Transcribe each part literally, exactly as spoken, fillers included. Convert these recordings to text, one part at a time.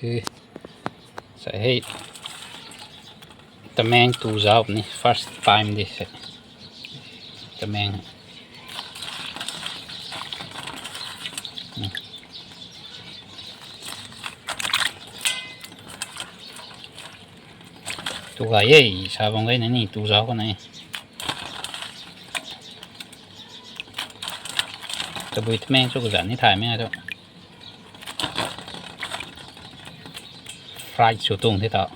Sa hei, tameng tu zauc ni, first time di se. Tameng. Tu gay e, sa bam gay na ni, tu zauc khou na e. Tabui tameng chu kazanc ni thay mei a tu. Fry sw tuang the tau.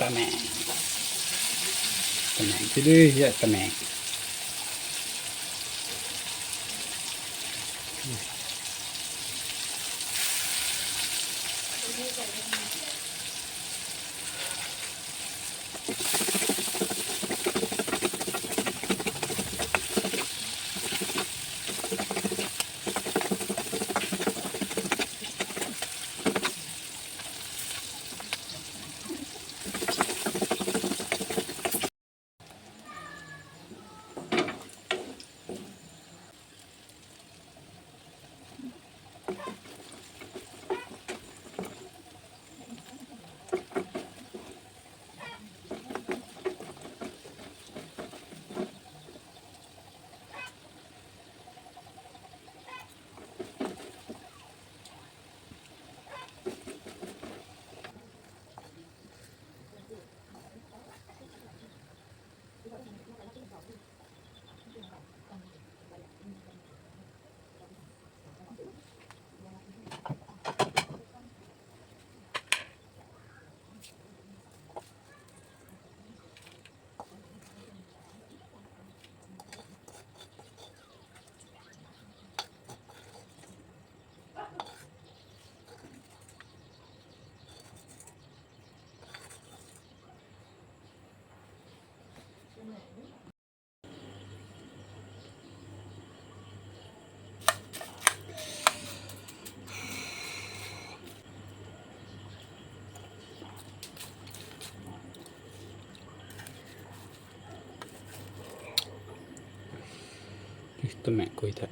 Tameng. Tameng. Ti dui ya tameng. Tameng kui the.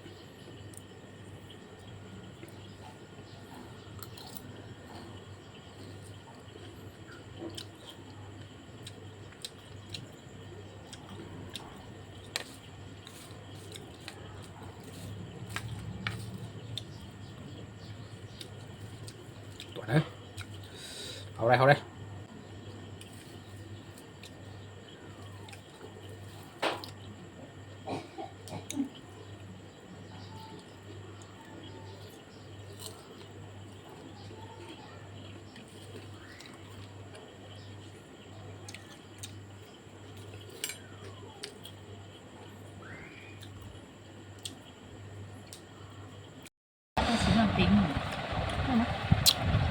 Tuan e. Hau re, hau re.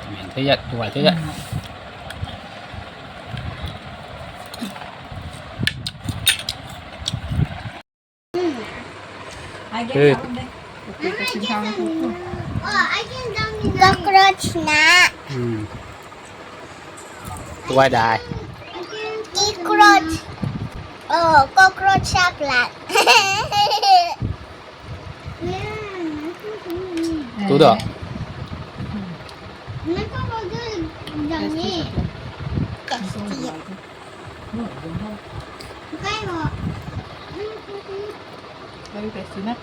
Meng the ya, tuai the ya. Cockroach na. Hmm. Tuai dai. Cockroach. Oh, cockroach sa plat. Tu da. Very tasty na.